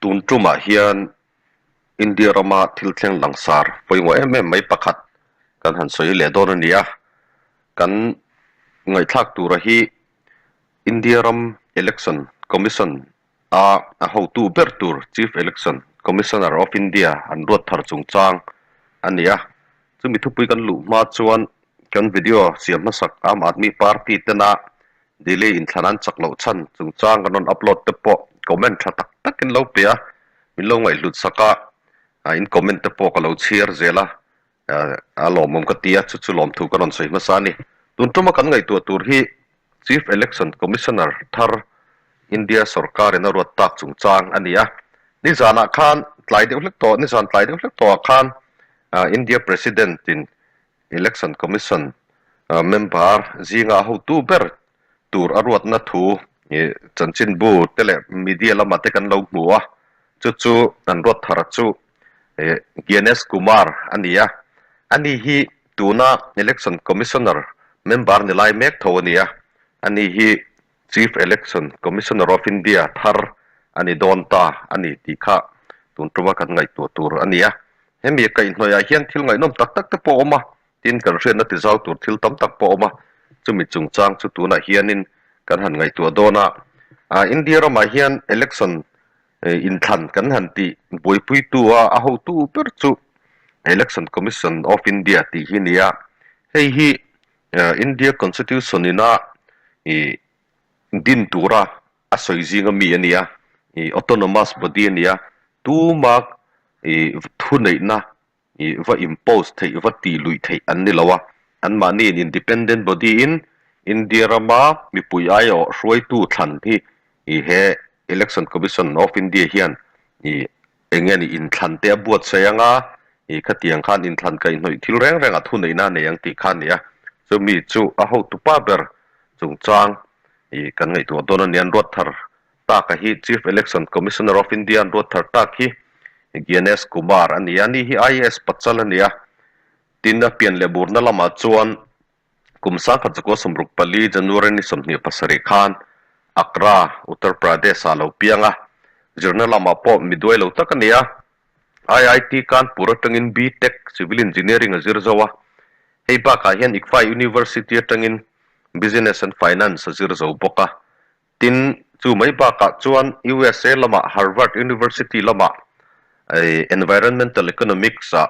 Tun tumah hian India rama thil thleng langsar pawimawh em em mai pakhat kan han sawi leh dawn a ni a. Kan ngaihthlak tura hi India ram Election Commission a a hotu ber tur Chief Election Commissioner of India an ruat thar chungchang a ni a. Chumi thupui kan luh hma chuan kan video siam hmasak Aam Aadmi Party tena Delhi inthlan an chak loh chhan chungchang kan rawn upload te pawh comment tha tak takin lo pe a, min lo ngaihhlut sak a, in comment te pawh ka lo chhiar zel a, a lawmawm ka ti a, chu chu lawmthu ka rawn sawi hmasa a ni. Tun tuma kan ngaihtuah tur hi Chief Election Commissioner thar India sorkarin a ruat tak chungchang a ni a. Nizanah khan tlai deuh hlek tawh, nizan tlai deuh hlek tawhah khan India President in Election Commission member zinga hotu ber tur a ruatna thu chanchinbu te leh media lamah te kan lo hmu a, chu chu an ruat thar chu Gyanesh Kumar a ni a. Ani hi tuna Election Commissioner member ni lai mek tho a ni a, ani hi Chief Election Commissioner of India thar a ni dawn ta a ni tih kha tun tuma kan ngaihtuah tur a ni a. Hemi kaihhnawihah hian thil ngaihnawm tak tak te pawh a awm a, tin kan hriatna tizau tur thil tam tak pawh a awm a, chumi chungchang chu tunah hianin kan han ngaihtuah dawn a. India ramah hian election inthlan kan han tih buaipuitu a, a hotu ber chu Election Commission of India tih hi a ni a. Hei hi India Constitution ina ih din tura a sawi zinga mi a ni a, ih autonomous body a ni a, tuma ih thuneihna ih va impose theih va tih luih theih an ni lo a, anmahniin independent body in India rama mipui aiawh hruaitu thlan hi ih he Election Commission of India hian ih Eng nge ni inthlan te a buatsaih ang a, i khatiang khan inthlan kaihhnawih thil reng reng a thuneihna a nei ang tih kha a ni a. Chumi chu a hotupa ber chungchang i kan ngaihtuah dawn a ni. An ruat thar tak a hi Chief Election Commissioner of India an ruat thar tak hi Gyanesh Kumar a ni a. Ani hi IAS pachal a ni a. Tin, a pian leh burna lamah chuan Kum 1964 January ni 27 khan Agra, Uttar Pradesh-ah lo piang a, zirna lamah pawh mi duai lo tak a ni a. IIT Kanpur atangin B-Tech Civil Engineering a zir zo a, hei bakah hian ICFAI University atangin Business and Finance a zir zo bawk a. Tin, chu mai bakah chuan USA lamah Harvard University lamah Environmental Economics-ah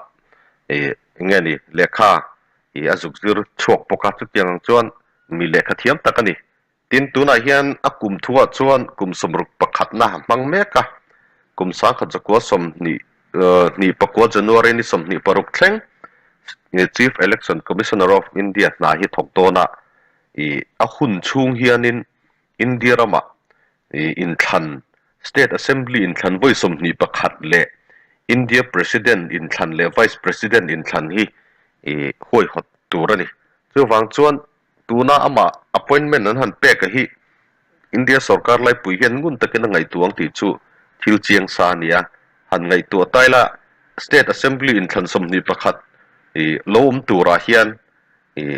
eng nge ni lehkha a zuk zir chhuak bawk a, chutiang ang chuan mi lehkha thiam tak a ni. Tin, tunah hian a kum thuah chuan kum sawmruk pakhatna a hmang mek a, kum 1920 hnih pakua January ni 26 thleng Chief Election Commissioner of India hna hi thawk dawn a, Ih a hun chhung hianin India ramah ih inthlan State Assembly inthlan vawi 21 leh India President inthlan leh Vice President inthlan hi ih huaihawt tur a ni. Chuvang chuan tuna amah appointment an han pek a hi India sorkar laipui hian ngun takin a ngaihtuah ang tih chu thil chiang sa a ni a. Han ngaihtuah ta ila State Assembly inthlan 21 ih lo awm turah hian ih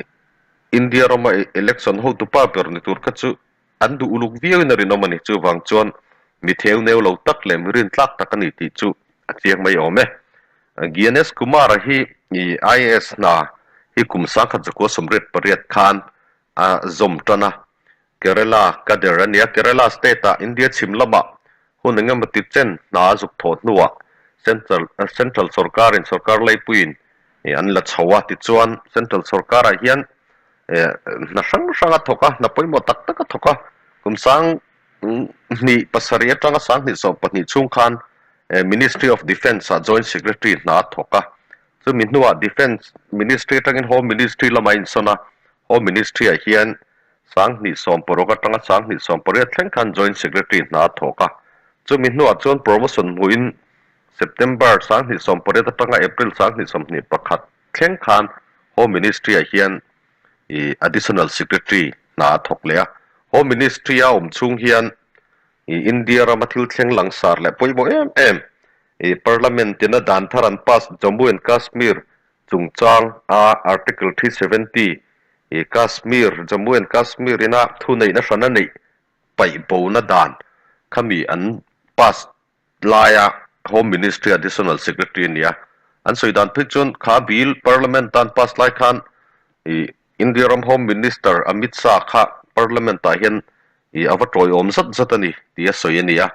India rama election hotupa ber ni tur kha chu an duh uluk viauin a rinawm a ni. Chuvang chuan mi theu neu lo tak leh mi rintlak tak a ni tih chu a chiang mai awm e. Gyanesh Kumar-a hi IAS hna hi kum 1988 khan a zawm tan a. Kerala cadre a ni a, Kerala state-ah India chhim lamah hun engemaw ti chen hna a zuk thawh hnuah Central Central sorkarin sorkar leipuiin an la chho a, tichuan Central sorkarah hian hna hrang hrang a thawk a, hna pawimawh tak tak a thawk a, kum 2007 atanga 2012 chhung khan Ministry of Defence-ah Joint Secretary hna a thawk a, chumi hnuah Defence Ministry atangin Home Ministry lamah a insawn a, Home Ministry-ah hian 2016 atanga 2018 thleng khan Joint Secretary hna a thawk a. Chumi hnuah chuan promotion hmuhin September 2018 atanga April 2021 thleng khan Home Ministry-ah hian ih Additional Secretary hna a thawk leh a. Home Ministry-a awm chhung hian ih India rama thil thleng langsar leh pawimawh em em ih Parliament tina dan thar an pass Jammu and Kashmir chungchang a Article 370 I Kashmir, Jammu and Kashmir ina thuneihna hran a neih paih bona dan khami an pass laia Home Ministry Additional Secretary a ni a. An sawi dan phei chuan kha bill Parliament tan pass lai khan ih India ram Home Minister Amit Shah kha Parliament ah hian ih a va tawiawm zat zat a ni tih a sawi a ni a.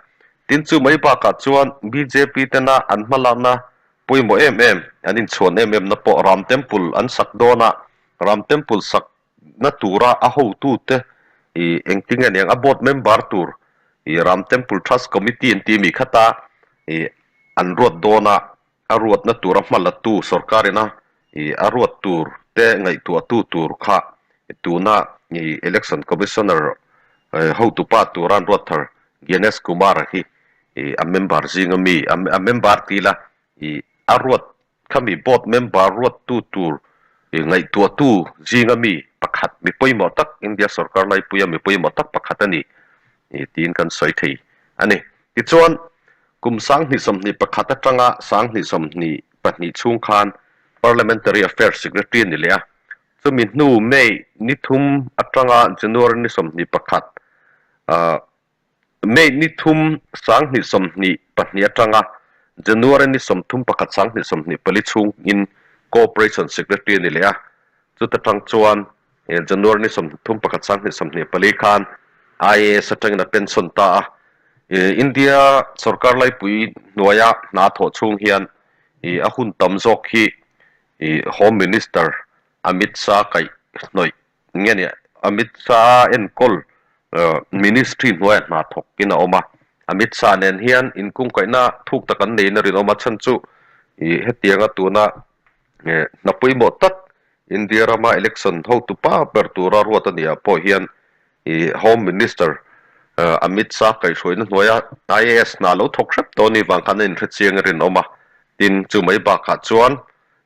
Tin chu mai bakah chuan bjp tena an hmalakna pawimawh em em, an inchhuan em em na pawh Ram Temple an sak dawn a, Ram Temple sak na tura a hotute ih engtin nge niang a board member tur ih Ram Temple Trust Committee an tih mi khata ih an ruat dawn a, a ruatna tura hma la tu sorkar ina ih a ruat tur te ngaihtuahtu tur kha tuna ih Election Commissioner hotupa tura an ruat thar Gyanesh Kumar-a hi ih a member zinga mi a member ti ila ih a ruat Khami board member ruattu tur ngaihtuahtu zinga mi pakhat, mi pawimawh tak, India sorkar laipuia mi pawimawh tak pakhat a ni tiin kan sawi thei a ni. Tichuan, kum 2021 atanga 2022 chhung khan Parliamentary Affairs Secretary a ni leh a, chumi hnu May ni thum atanga January ni 21 May ni thum 2022 atanga January ni 31 2024 chhungin Cooperation Secretary a ni leh a, chuta tang chuan January ni 31 2024 khan IAS atangin a pension ta a. India sorkar laipui hnuaia hna thawh chhung hian a hun tam zawk hi Home Minister Amit Shah kaihhnawih Nge nia, Amit Shah enkawl Ministry hnuaiah hna thawkin a awm a. Amit Shah nen hian inkungkaihna thuk tak an neiin a rinawm a, chhan chu ih hetianga tuna hna pawimawh tak India rama election hotu pa ber tura ruat a nih ah pawh hian ih Home Minister Amit Shah kaihhruaina hnuaia IAS hna lo thawk hrep tawh a nih vang khan a inhrechiang a rinawm a. Tin, chu mai bakah chuan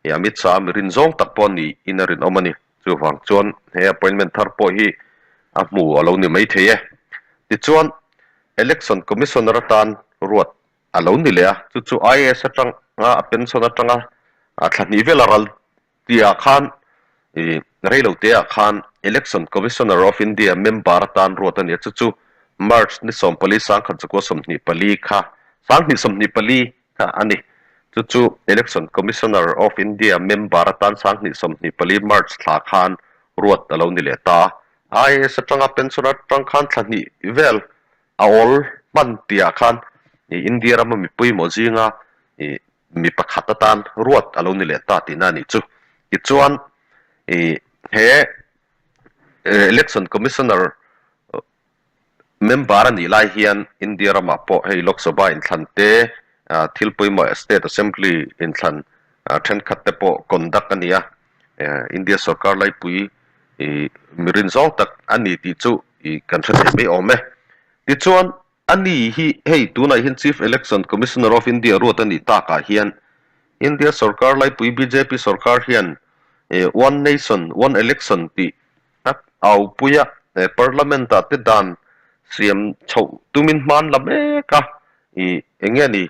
ih Amit Shah mi rinzawng tak pawh a niin a rinawm a ni. Chuvang chuan he appointment thar pawh hi a hmu a lo ni mai thei e. Tichuan, Election Commissioner atan ruat a lo ni leh a, chu chu IAS atanga a pension atanga thla hnih vel a ral tihah khan ih reilo teah khan Election Commissioner of India member atan ruat a ni a, chu chu March ni 14 1924 kha 2024 kha a ni. Chu chu Election Commissioner of India member atan 2024 March thla khan ruat a lo ni leh ta a. IAS atanga pension atang khan thla hnih vel a awl hman tihah khan India rama mipui maw zinga mi pakhat atan ruat a lo ni leh ta tihna a nih chu. Tichuan he Election Commissioner Member a nih lai hian India ramah pawh hei Lok Sabha inthlan te, thil pawimawh State Assembly inthlan thenkhat te pawh conduct a ni a, India sorkar laipui mi rinzawng tak a ni tih chu kan hre thei mai awm e. Tichuan, a ni hi hei tunah hian Chief Election Commissioner of India ruat a nih takah hian India sorkar laipui bjp sorkar hian One Nation, One Election tih A aupuia Parliament ah te dan siam chhoh tumin hman la mek a, ih eng nge ni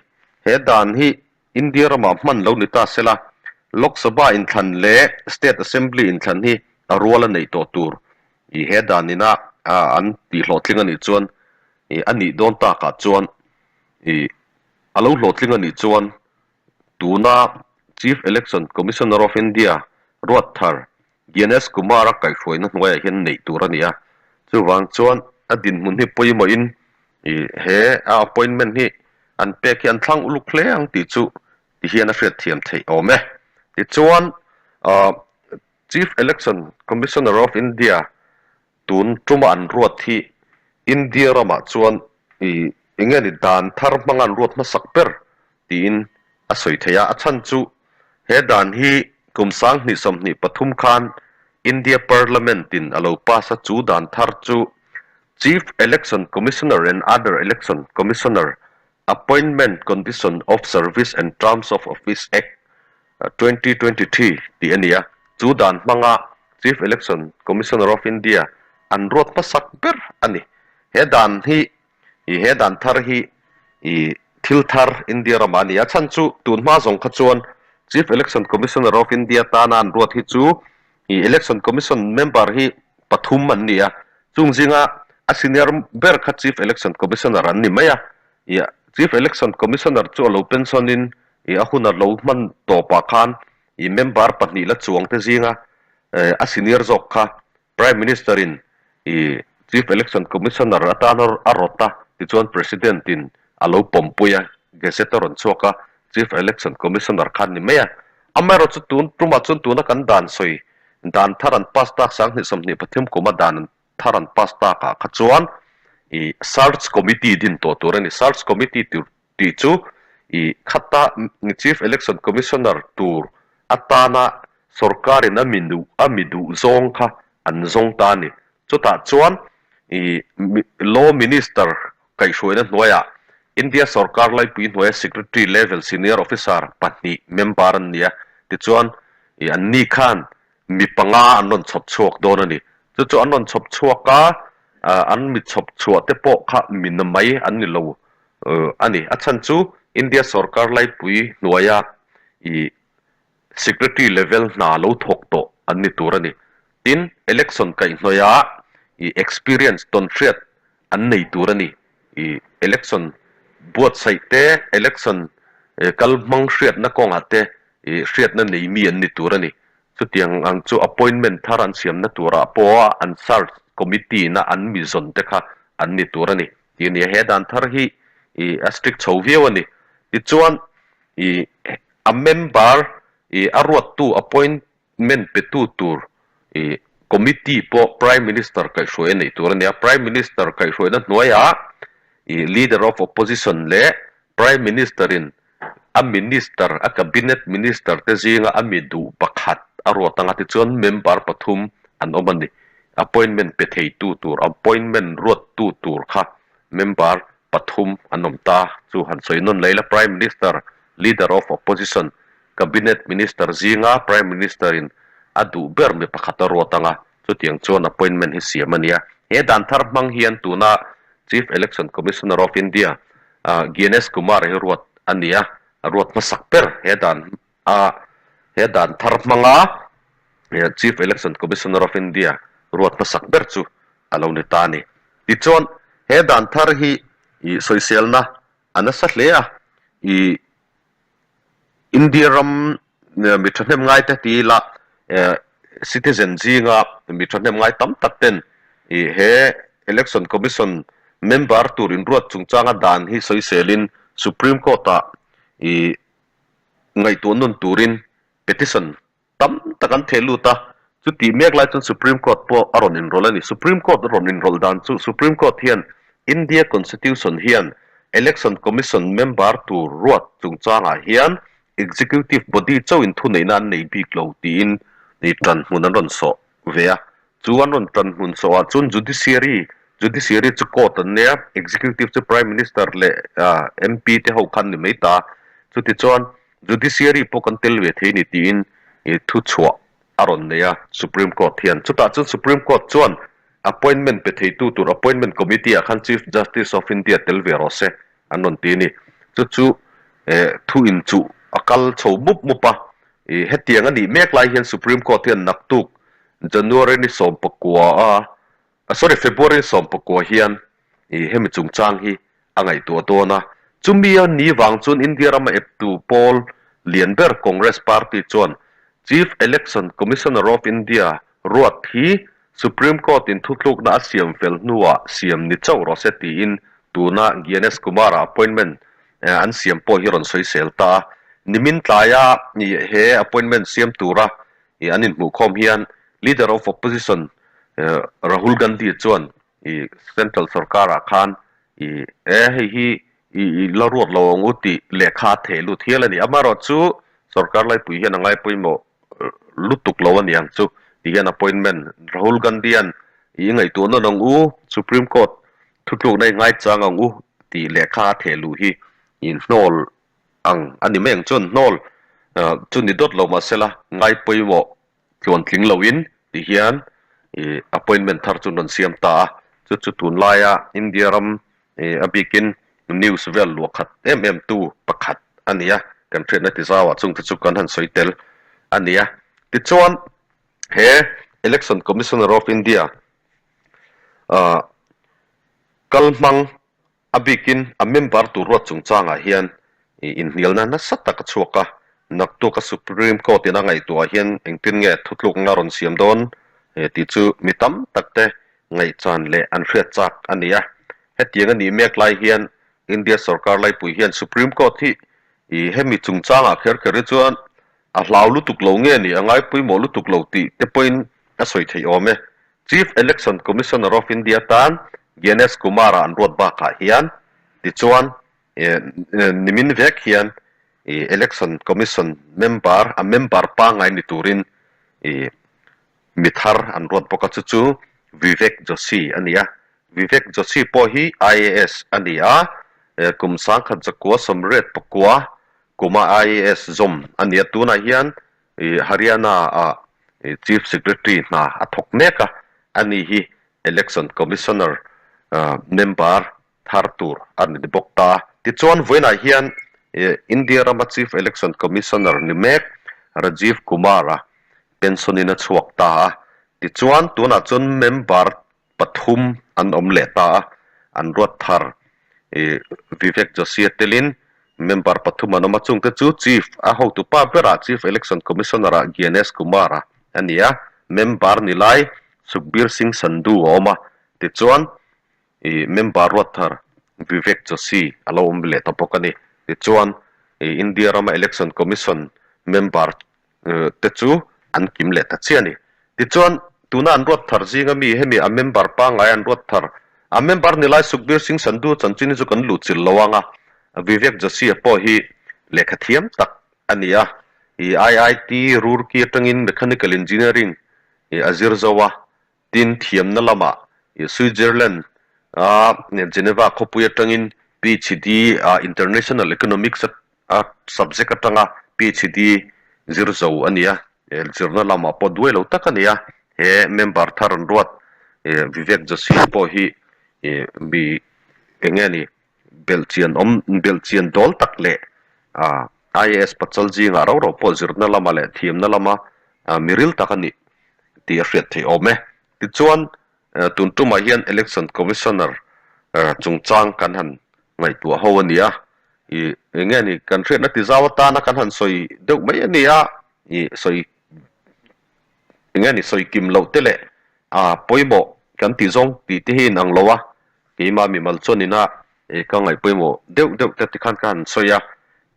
he dan hi India ramah hman lo ni ta sela, Lok Sabha inthlan leh State Assembly inthlan hi a rual a neih tawh tur ih he dan ina an tihhlawhtling a nih chuan ih a nih dawn takah chuan ih a lo hlawhtling a nih chuan tuna Chief Election Commissioner of India ruat thar Gyanesh Kumar-a kaihhruaina hnuaiah hian neih tur a ni a, chuvang chuan a dinhmun hi pawimawhin ih he a appointment hi an pek hi an thlang uluk hle ang tih chu ti hian a hriatthiam theih awm e. Tichuan Chief Election Commissioner of India Tun tuma an ruat hi India ramah chuan i enge ni dan thar hmanga an ruat hmasak ber tiin a sawi thei a, a chhan chu he dan hi kum 2023 khan India Parliament in a lo pass a, chu dan thar chu Chief Election Commissioner and Other Election Commissioner Appointment Condition of Service and Terms of Office Act 2023 tih a ni a, chu dan hmanga Chief Election Commissioner of India an ruat hmasak ber a ni. He dan hi i he dan thar hi i thil thar India ramah a ni a, chhan chu tun hma zawng kha chuan Chief Election Commissioner of India tana an ruat hi chu i Election Commission member hi pathum an ni a, chung zinga a senior ber kha Chief Election Commissioner an ni mai a, i. Chief Election Commissioner chu a lo pension in ih a hun a lo hman tawpah khan ih member pahnih la chuang te zinga a senior zawk kha Prime Minister in ih Chief Election Commissioner atan a rawt a, tichuan President in a lo pawmpui a, Gazette a rawn chhuak a, Chief Election Commissioner kha ni mai a. Amaherawhchu chu tun tumah chuan tuna kan dan sawi dan thar an pass tak 2023 kuma dan an thar an pass takah kha chuan ih Search Committee din tawh tur a ni. Search Committee tur tih chu ih khata Chief Election Commissioner tur atana sorkarin a mi duh a mi duh zawng kha an zawng ta a ni. Chutah chuan ih Law Minister kaihhruaina hnuaiah India sorkar laipui hnuaia Secretary level senior officer pahnih member an ni a, tichuan ih anni khan Mi panga an rawn chhawp chhuak dawn a ni. Chu chu an rawn chhawp chhuak a, an mi chhawp chhuah te pawh kha mi na mai an ni lo a ni. A chhan chu India sorkar laipui hnuaia i secretary level hna lo thawk tawh an ni tur a ni. Tin, election kaihhnawih i experience tawn hriat an nei tur a ni. I election buatsaih te, election kal hmang hriatna kawngah te i hriatna nei mi an ni tur a ni. Chutiang ang chu appointment thar an siamna turah pawha an search committee na an mi zawn te kha an ni tur a ni tih a ni a. He dan thar hi i a strict chho viau a ni. Tichuan i a member i a ruattu appoint ment petu tur i committee pawh Prime Minister kaihhruai a neih tur a ni a. Prime Minister kaihhruaina hnuaiah i Leader of Opposition leh Prime Minister in a Minister, a Cabinet Minister te zinga a mi duh pakhat a ruat anga tichuan member pathum an awm a ni. Appointment pe theitu tur, appointment ruattu tur kha member pathum an awm ta chu han sawi nawn leh ila Prime Minister, Leader of Opposition, Cabinet Minister zinga Prime Minister in a duh ber mi pakhat a ruat anga chutiang chuan appointment hi siam a nia. He dan thar hmang hian tuna Chief Election Commissioner of India Gyanesh Kumar hi ruat a ni a, a ruat hmasak ber he dan a he dan thar hmanga Chief Election Commissioner of India ruat hmasak ber chu a lo ni ta a ni. Tichuan he dan thar hi i sawiselna a nasa hle a, i India ram mi thahnem ngai te ti ila citizen zinga mi thahnem ngai tam tak ten he Election Commission member tur inruat chungchanga dan hi sawiselin Supreme Court ah i ngaihtuah nun turin petition Tam tak an theh lut a, chutih mek lai chuan Supreme Court pawh a rawn inrawlh a ni. Supreme Court a rawn inrawlh dan chu Supreme Court hian India Constitution hian Election Commission member tur ruat chungchangah hian Executive body chauhin thuneihna an nei bik lo tiin tan hmun an rawn sawh ve a. Chu an rawn tan hmun sawhah chuan Judiciary, Judiciary chu court an nia, Executive chu Prime Minister leh MP te ho khan ni mai ta. Chutichuan Judiciary pawh kan tel ve thei ni tiin thu chhuah a rawn nei a Supreme Court hian. Chutah chuan Supreme Court chuan appointment pe theitu tur Appointment Committee ah khan Chief Justice of India tel ve rawh se an rawn ti a ni. Chu chu thu inchuh a kal chho mup mup a. Hetiang a nih mek lai hian Supreme Court hian naktuk January ni sawmpakua a sorry February ni sawmpakua hian hemi chungchang hi a ngaihtuah dawn a. Chumi a ni vang chuan India rama eptu pawl lian ber Congress Party chuan Chief Election Commissioner of India ruat hi Supreme Court in thutlukna a siam fel hnuah siam ni chauh rawh se tiin tuna Gyanesh Kumar-a appointment an siam pawh hi rawn sawisel ta a. Nimin tlaia he appointment siam tura an inhmuhkhawm hian Leader of Opposition Rahul Gandhi chuan I central sorkarah khan i e hei hi i la ruat lo ang u tih lehkha a theh lut hial a ni. Amaherawhchu sorkar laipui hian a ngai pawimawh lutuk lo a ni ang chu ti hian appointment Rahul Gandhi-a'n i ngaihtuah nawn ang u, Supreme Court thutlukna i ngaichang ang u tih lehkha a theh luh hi i hnawl ang a ni mai ang chuan hnawl chu ni dawt lo mahsela ngai pawimawh tluan tling loin ti hian ih appointment thar chu an rawn siam ta a, chu chu tunlaia India ram ih a bikin news vel luah khat em em tu pakhat a ni a, kan hriatna ti zauah chungte chu kan han sawi tel a ni a. Tichuan he Election Commissioner of India ah kal hmang. A bikin a member tur ruat chungchangah hian inhnialna nasa tak a chhuak a, naktuk a Supreme Court in a ngaihtuah hian engtin nge thutlukna rawn siam dawn tih chu mi tam tak te ngaihchan leh an hriat chak a ni a. Hetiang a nih mek lai hian India sorkar laipui hian Supreme Court hi hemi chungchangah kher kher hi chuan a hlau lutuk lo nge ni, a ngaipawimawh lutuk lo tih te pawhin a sawi theih awm e. Chief Election Commissioner of India tan Gyanesh Kumar-a an ruat bakah hian tichuan nimin vek hian Election Commission member, a member pangngai ni turin mi thar an ruat bawk a, chu chu Vivek Joshi a ni a. Vivek Joshi pawh hi IAS a ni a, kum 1989 kuma IAS zawm a ni a, tunah hian Haryana-ah Chief Secretary hna a thawk mek a, ani hi Election Commissioner member thar tur a ni bawk ta. Tichuan, vawiinah hian India rama Chief Election Commissioner ni mek Rajiv Kumar-a pension-in a chhuak ta a, tichuan tunah chuan member pathum an awm leh ta a, an ruat thar Vivek Joshi a telin member pathum an awm a, chungte chu Chief a hotupa berah Chief Election Commissioner-ah Gyanesh Kumar-a a ni a, member ni lai Sukhbir Singh Sandhu a awm a, tichuan member ruat thar Vivek Joshi a lo awm leh ta bawk a ni. Tichuan India rama Election Commission member te chu an kim leh ta chiah a ni. Tichuan, tuna an ruat thar zinga mi hemi a member pangngai an ruat thar, a member ni lai Sukhbir Singh Sandhu chanchin hi chu kan luh chilh lo ang a, Vivek Joshi-a pawh hi lehkha thiam tak a ni a, i IIT Roorkee atangin Mechanical Engineering a zir zo a, Tin, thiamna lamah Switzerland a Geneva khawpui atangin PhD ah International Economics a subject atanga PhD zir zo a ni a, zirna lamah pawh duai lo tak a ni a. He member thar an ruat Vivek Joshi pawh hi mi eng nge ni belhchian awm belhchian dawl tak leh IAS pachal zingah rau rau pawh zirna lama leh thiamna lama miril tak a nih tih a hriat theih awm e. Tichuan, tun tumah hian Election Commissioner chungchang kan han ngaihtuah ho a ni a, ih eng nge ni kan hriatna tizau atana kan han sawi deuh mai a ni a, ih sawi eng nge ni sawi kim loh te leh a pawimawh kan tih zawng tih te hi inang lo a, keimah mimal chuan ina ka ngaih pawimawh deuh deuh te tikhan ka han sawi a,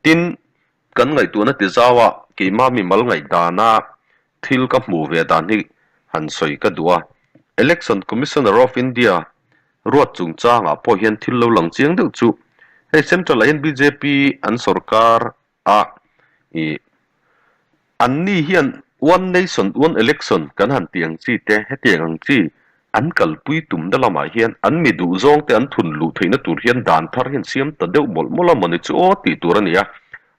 tin kan ngaihtuahna tizau a keimah mimal ngaihdana thil ka hmuh ve dan hi han sawi ka duh a, Election Commissioner of India ruat chungchangah pawh hian thil lo lang chiang deuh chu hei Central ah hian bjp an sorkar a ih anni hian one nation one election kan han tih ang chi te hetiang ang chi an kalpui tumna lamah hian an mi duh zawng te an thun luh theihna tur hian dan thar hian siam ta deuh mawlh mawlh a mawni chu aw tih tur a ni a,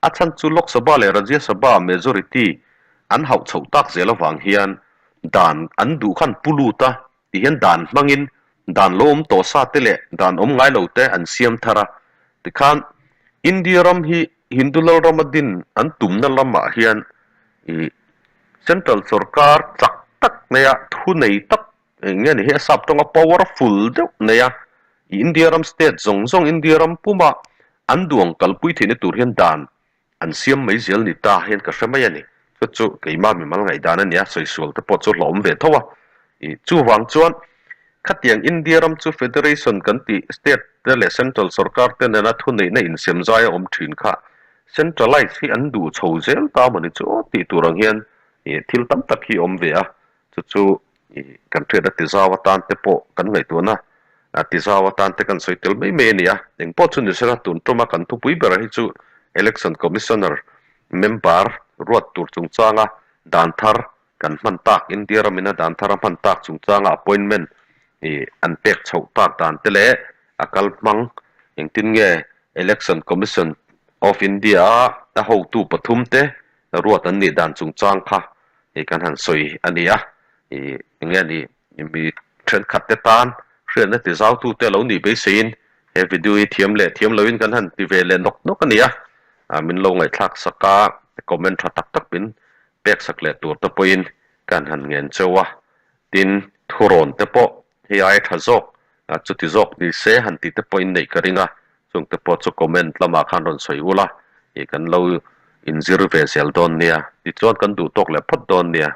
a chhan chu Lok Sabha leh Rajya Sabha majority an hauh chhoh tak zel avang hian dan an duh khan pu lut a ti hian dan hmangin dan lo awm tawh sa te leh dan awm ngai lo te an siam thar a, tikhan India ram hi Hindu lal rama din an tumna lamah hian ih Central sorkar chak tak neia thu nei tak eng nge ni hi a sap tawnga powerful deuh neia India ram state zawng zawng India ram puma an duang kalpui theihna tur hian dan An siam mai zel ni ta hian ka hre mai a ni. Chu chu keimah mimal ngaihdan a nia, sawi-sual te pawh chu hlawhawm ve tho a. Ih, chuvang chuan khatiang India ram chu Federation kan tih state te leh Central sorkar te nena thuneihna insiam zai a awm thin kha centralize hi an duh chho zel ta maw ni chu aw tih tur ang hian ih thil tam tak hi awm ve a. Chu chu ih kan hriatna tizau atan te pawh kan ngaihtuahna tizau atan te kan sawi tel mai mai a ni a. Engpawh chu ni sela tun tuma kan thupui ber hi chu Election Commissioner member ruat tur chungchanga dan thar kan hman tak India ramina dan thar a hman tak chungchanga appointment ih an pek chhoh tak dan te leh a kal hmang engtin nge Election Commission of India a hotu pathum te ruat an nih dan chungchang kha ih kan han sawi a ni a, ih eng nge ni mi thenkhat te tan hriatna ti zau tu te lo nih beiseiin he video hi thiam leh thiam loin kan han ti ve leh nawk nawk a ni a, ah min lo ngaihthlak sak a, comment tha tak tak min pek sak leh tur te pawhin kan han ngen cheu a, tin thurawn te pawh hei aia tha zawk. Chuti zawk ni se han tih te pawh in neih ka ring a, chung te pawh chu comment lamah khan rawn sawi ula, ih kan lo inzir ve zel dawn nia. Tichuan kan duh tawk leh phawt dawn nia.